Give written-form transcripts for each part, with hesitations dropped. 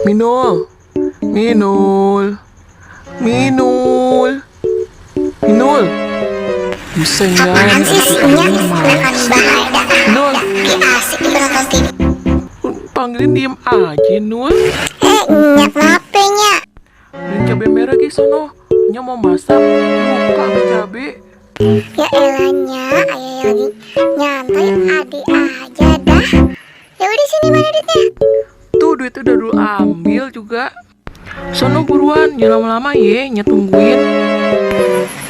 Minul, Minul, Minul, Minul. Bisa nggak? Apaan sih sinya? Makan bahaya. Minul, Lagi asik juga nonton TV. panggilin diem aja, Nul. Nyak ngapenya? Beliin cabai merah di sono. Nya mau masak, lupa sama cabai. Ya elahnya, ayah lagi nyantai, adik aja dah. Ya udah sini mana duitnya? Tuh duit udah dulu ambil juga. Sono buruan, jangan lama-lama ya, nya tungguin.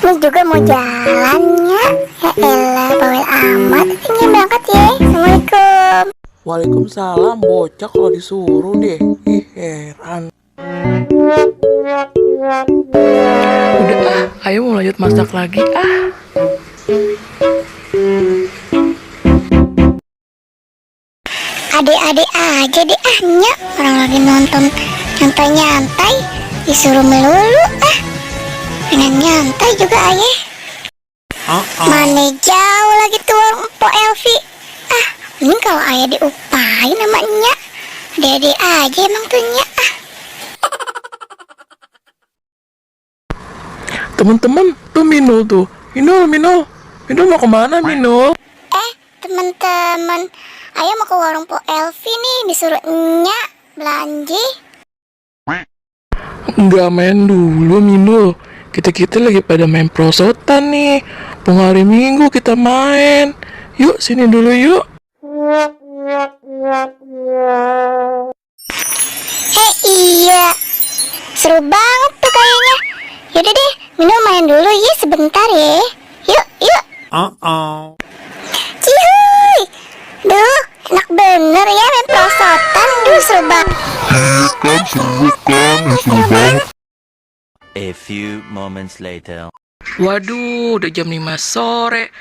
Ini juga mau jalannya. Ya elah, bawel amat. Ini berangkat ya. Assalamualaikum. Waalaikumsalam, bocah kalau disuruh deh. Ih, heran. Udah ayo mau lanjut masak lagi Adik-adik aja deh Nyak. Orang lagi nonton nyantai-nyantai disuruh melulu pengen nyantai juga ayah. Mana jauh lagi tuh warung Empok Elvi. Ini kalau ayah diupahin sama Nyak. Adik-adik aja emang tuh Nyak. Temen-temen, tuh Minul tuh. Minul mau kemana Minul? Teman-teman, ayah mau ke warung Empok Elvi nih, disuruh Nyak belanja. Nggak main dulu Minul. Kita lagi pada main prosotan nih. Hari Minggu kita main. Yuk sini dulu yuk. Iya, seru banget tuh kayaknya. Yaudah deh, Minul main dulu ya sebentar ya. Yuk. Cihuy. Duh, enak bener ya main prosotan. Duh, seru banget. Seru banget. A few moments later. Waduh, udah jam 5 sore.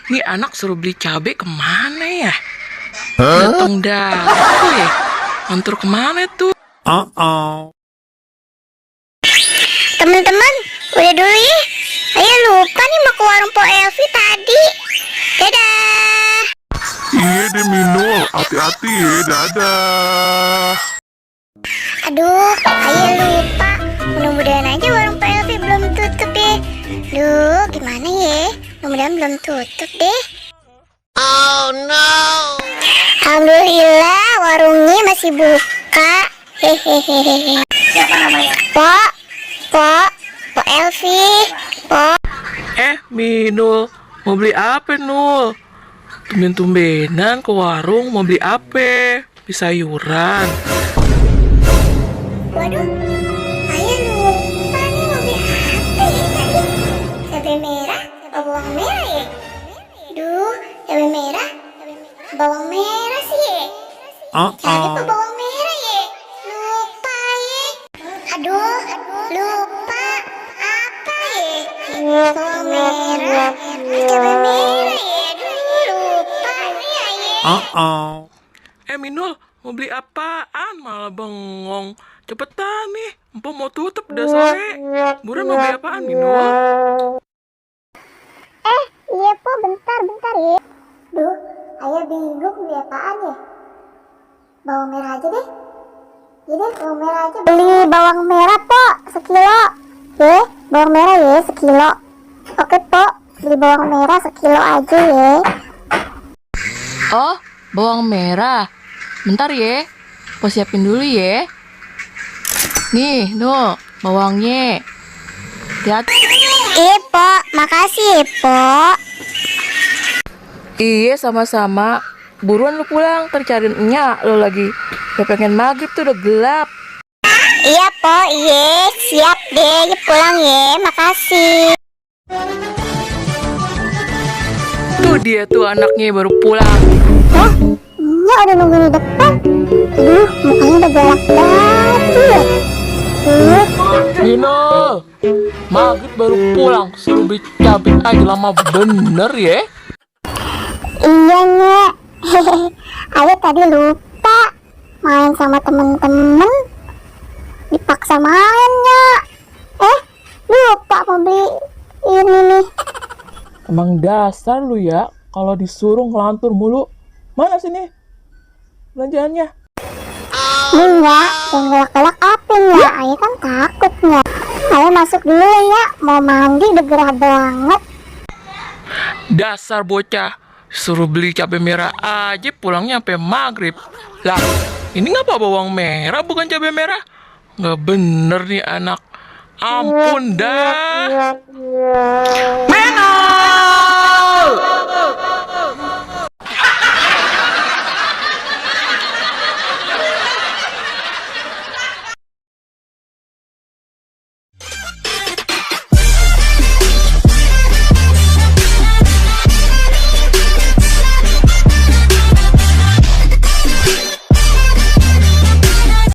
Nih anak suruh beli cabai kemana ya? Datang dah. ya? Antur kemana tuh? Teman-teman, udah dulu ya. Ayah lupa nih mau ke warung Empok Elvi tadi. Dadah. Iya deh Minul, hati-hati ya, dadah. Aduh, ayah lupa. Mudah-mudahan aja warung Pak Elvi belum tutup ya. Duh, gimana ya? Mudah-mudahan belum tutup deh. Oh no. Alhamdulillah warungnya masih buka. Hehehe. Siapa namanya? Pak Elvi. Minul, mau beli apa Nul? Tumben-tumbenan ke warung mau beli apa? Beli sayuran. Waduh, ayah lupa nih mau beli apa ya tadi? Cabai merah, apa bawang merah ya? Duh, cabai merah, bawang merah sih ya? Jadi apa bawang merah ya? Lupa ya. Aduh, lupa. Apa ya? Bawang merah, cabai merah ya? Aduh, lupa nih ayah. Minul, mau beli apaan? Malah bengong. Cepetan nih, Empo mau tutup udah sore. Buruan mau beli apaan Minul? Iya po, bentar ya. Duh, ayah bingung beli apaan ya? Bawang merah aja deh. Jadi bawang merah aja. Beli bawang merah po, sekilo. Ya, bawang merah ya sekilo. Oke po, beli bawang merah sekilo aja ya. Oh, bawang merah. Bentar ya, Po siapin dulu ya. Nih, Nul, bawangnya. Lihat. Iya po, makasih ya po. Iya, sama-sama. Buruan lu pulang, tercariin Nyak lu lagi. Udah pengen maghrib tuh, udah gelap. Iya po, iya siap deh, ya pulang ya, makasih. Tuh dia tuh anaknya baru pulang. Nya udah nunggu di depan. Aduh, mukanya udah galak banget ya. Minul, maghrib baru pulang. Suruh beli cabai aja lama bener ya. Iya Nya. Ayah tadi lupa main sama temen-temen. Dipaksa main Nya. Lupa mau beli ini nih. Emang dasar lu ya, kalau disuruh ngelantur mulu. Mana sini belanjaannya? Enggak, yang gelak-gelak apinya. Ayah kan takutnya. Ayah masuk dulu ya, mau mandi udah gerah banget. Dasar bocah, suruh beli cabai merah aja pulangnya sampai maghrib. Lah, ini ngapa bawang merah bukan cabai merah? Nggak bener nih anak. Ampun dah.